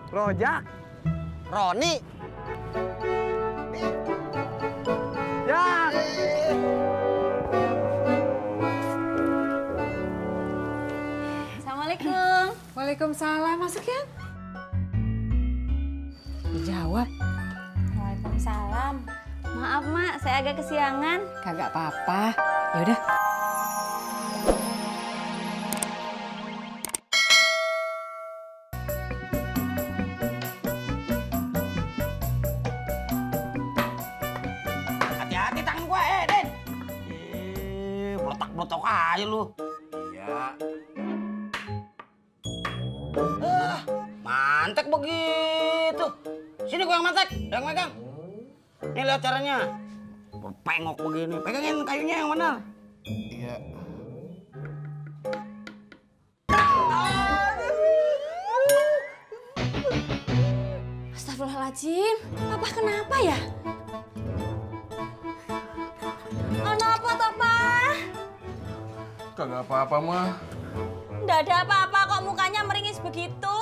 Rojak. Roni. Ya. Assalamualaikum. Waalaikumsalam, masuk ya. Dijawab. Waalaikumsalam. Maaf, Mak, saya agak kesiangan. Kagak apa-apa. Ya udah. Hati-hati tangan gua, Den. Meletak-meletok aja lu. Iya. Mantek begitu. Sini gua yang mantek, yang megang. Nih lihat caranya. Pengok begini. Pegangin kayunya yang benar. Iya. Astagfirullahaladzim. Papa kenapa ya? Kenapa toh, Pak? Kagak apa-apa mah. Nggak ada apa-apa kok mukanya meringis begitu.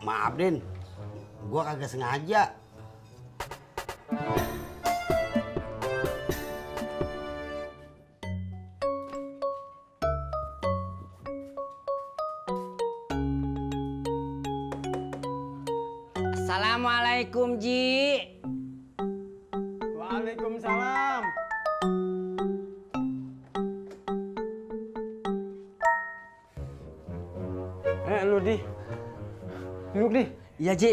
Maaf, Din. Gua kagak sengaja. Assalamualaikum, Ji. Waalaikumsalam. Lu di. Duduk di. Iya, Ji.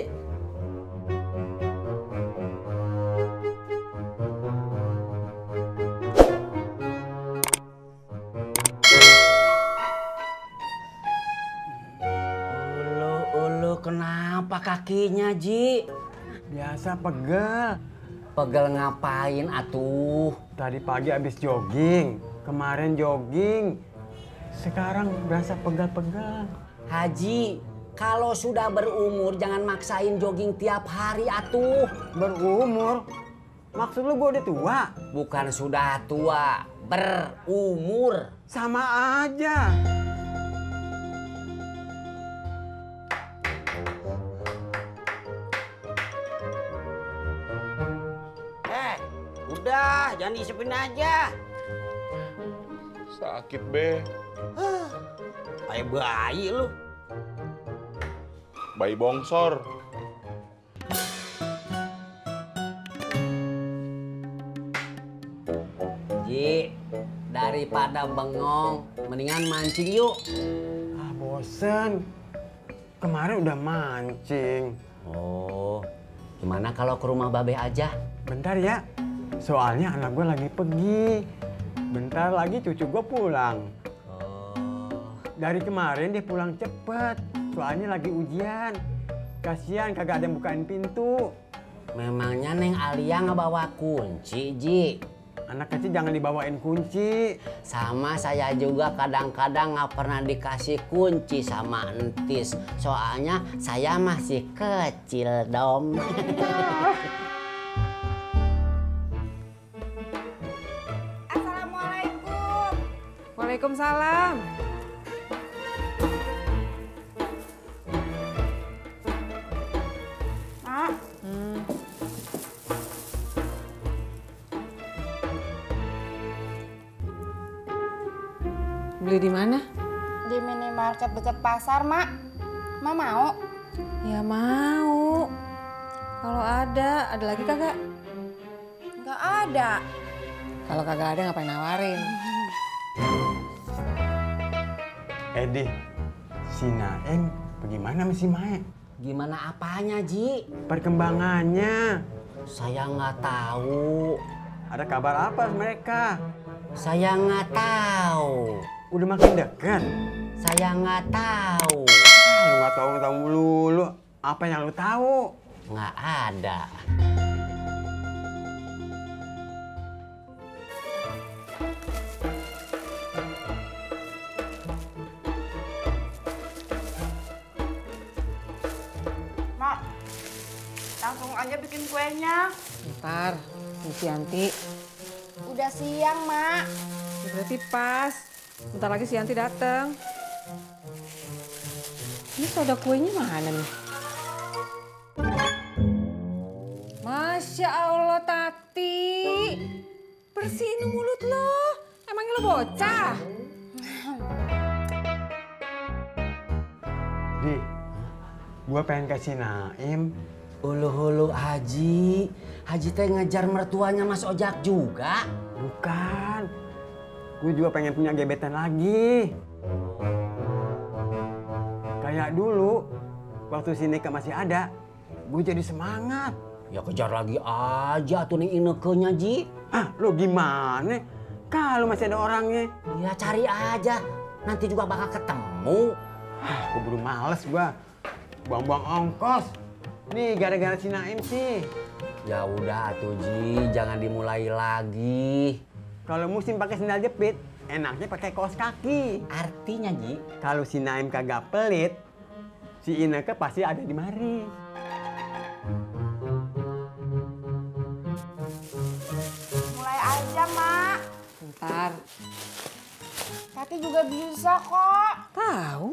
Ulu kenapa kakinya, Ji? Biasa pegel. Pegel ngapain atuh? Tadi pagi habis jogging. Kemarin jogging. Sekarang berasa pegel-pegel. Haji, kalau sudah berumur jangan maksain jogging tiap hari atuh. Berumur? Maksud lu gua udah tua? Bukan sudah tua, berumur. Sama aja. Udah, jangan diisipin aja. Sakit, Be. Kayak bayi lu. Bayi bongsor. Ji, daripada bengong, mendingan mancing yuk. Ah, bosen. Kemarin udah mancing. Oh, gimana kalau ke rumah Babe aja? Bentar ya. Soalnya anak gue lagi pergi. Bentar lagi cucu gue pulang. Oh, Dari kemarin dia pulang cepet. Soalnya lagi ujian. Kasihan kagak ada yang bukain pintu. memangnya Neng Alia ngebawa kunci, Ji? Anak kecil jangan dibawain kunci. Sama saya juga kadang-kadang nggak pernah dikasih kunci sama entis. Soalnya saya masih kecil, Dom. Assalamualaikum. Waalaikumsalam. Mak, Beli di mana? di minimarket dekat pasar, Mak. Mak mau? Ya mau. Kalau ada lagi kagak? Nggak ada. Kalau kagak ada ngapain nawarin? Edi, si Naim bagaimana sama si Mae? Gimana apanya, Ji? Perkembangannya. Saya nggak tahu. Ada kabar apa mereka? Saya nggak tahu. Udah makin dekat. Saya nggak tahu. Lu nggak tahu lu. Apa yang lu tahu? Nggak ada. Mak, langsung aja bikin kuenya. Ntar, si Yanti. Udah siang, Mak. Berarti pas. Bentar lagi si Yanti dateng. Ini soda kuenya mana nih? Masya Allah, Tati. Bersihin mulut lo. Emangnya lo bocah? Di, gua pengen kasih Naim. Ulu-ulu Haji. Haji teh ngejar mertuanya Mas Ojak juga. Bukan. Gue juga pengen punya gebetan lagi. Kayak dulu, waktu si Nika masih ada, gue jadi semangat. Ya kejar lagi aja tuh nih Inekenya, Ji. Ah, lo gimana? Kalau masih ada orangnya. Ya cari aja. Nanti juga bakal ketemu. Ah, gue buru males gua. Buang-buang ongkos. Nih gara-gara si Naim sih. Ya udah atuh Ji, jangan dimulai lagi. Kalau musim pakai sendal jepit, enaknya pakai kaos kaki. Artinya Ji, Kalau si Naim kagak pelit, si Ineke pasti ada di mari. Mulai aja, Mak. Ntar. Tati juga bisa kok. Tahu?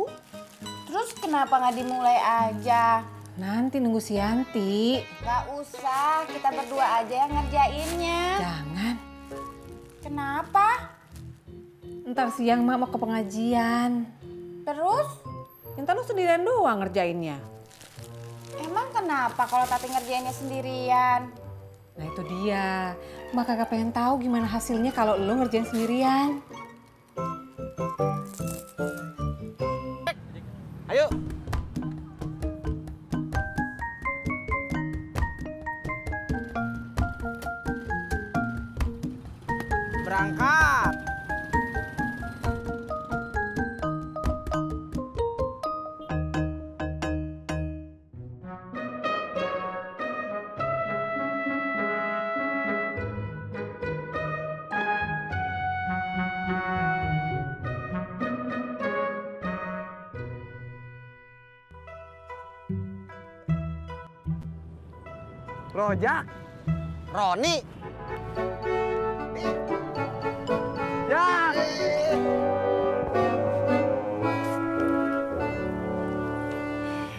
Terus kenapa nggak dimulai aja? Nanti nunggu si Yanti. Gak usah, kita berdua aja yang ngerjainnya. Jangan. Kenapa? Ntar siang Mak mau ke pengajian. Terus? Ntar lu sendirian doang ngerjainnya. Emang kenapa kalau Tati ngerjainnya sendirian? Nah itu dia. Mak kagak pengen tahu gimana hasilnya kalau lu ngerjain sendirian. Ayo. Berangkat. Rojak, Roni. ya.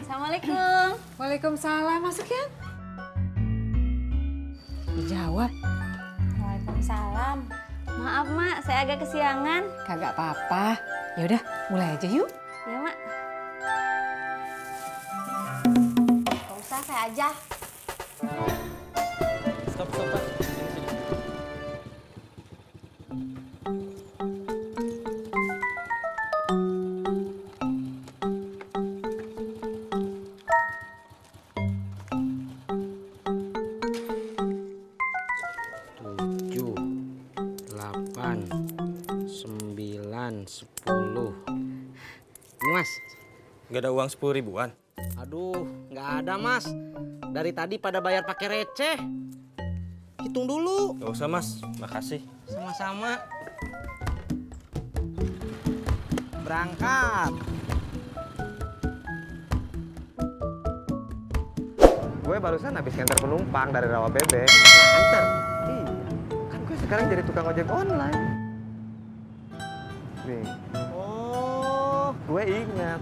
Assalamualaikum. Waalaikumsalam, masuk ya. Dijawab. Waalaikumsalam. Maaf Mak, saya agak kesiangan. Kagak apa-apa. Ya udah, mulai aja yuk. Ya Mak. Gak usah, saya aja. Stop. Sini. 10. Ini Mas. Nggak ada uang 10 ribuan? Aduh, nggak ada Mas. Dari tadi pada bayar pakai receh. Hitung dulu. Nggak usah Mas, makasih. Sama-sama. Berangkat. Gue barusan habis nganter penumpang dari Rawabebek. Nganter. Iya, kan gue sekarang jadi tukang ojek online. Nih, Oh, gue ingat.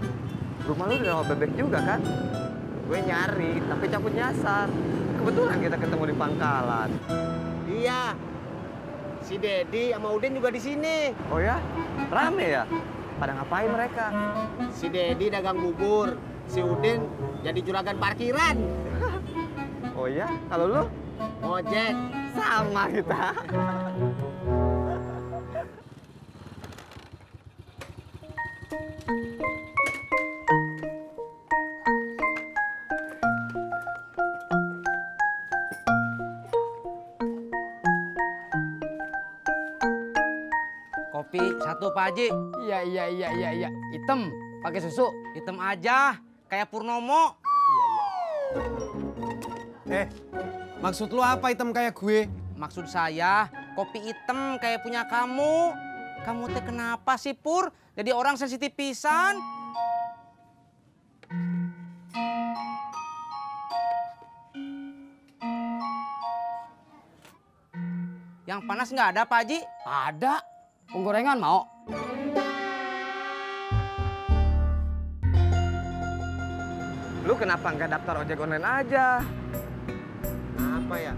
Rumah lu di Rawabebek juga kan? Gue nyari, tapi cabut nyasar. Kebetulan kita ketemu di pangkalan. iya. Si Dedi sama Udin juga di sini. Oh ya? Rame ya? Pada ngapain mereka? Si Dedi dagang bubur. Si Udin jadi juragan parkiran. Oh ya? Kalau lu? Ojek. Sama kita. Kopi satu Pak Haji. Iya. Hitam, pakai susu. Hitam aja, kayak Purnomo. Maksud lu apa hitam kayak gue? Maksud saya, kopi hitam kayak punya kamu. Kamu teh kenapa sih Pur? Jadi orang sensitif pisan. Yang panas nggak ada Pak Haji? Ada. Penggorengan mau? Lu kenapa nggak daftar ojek online aja? Apa ya?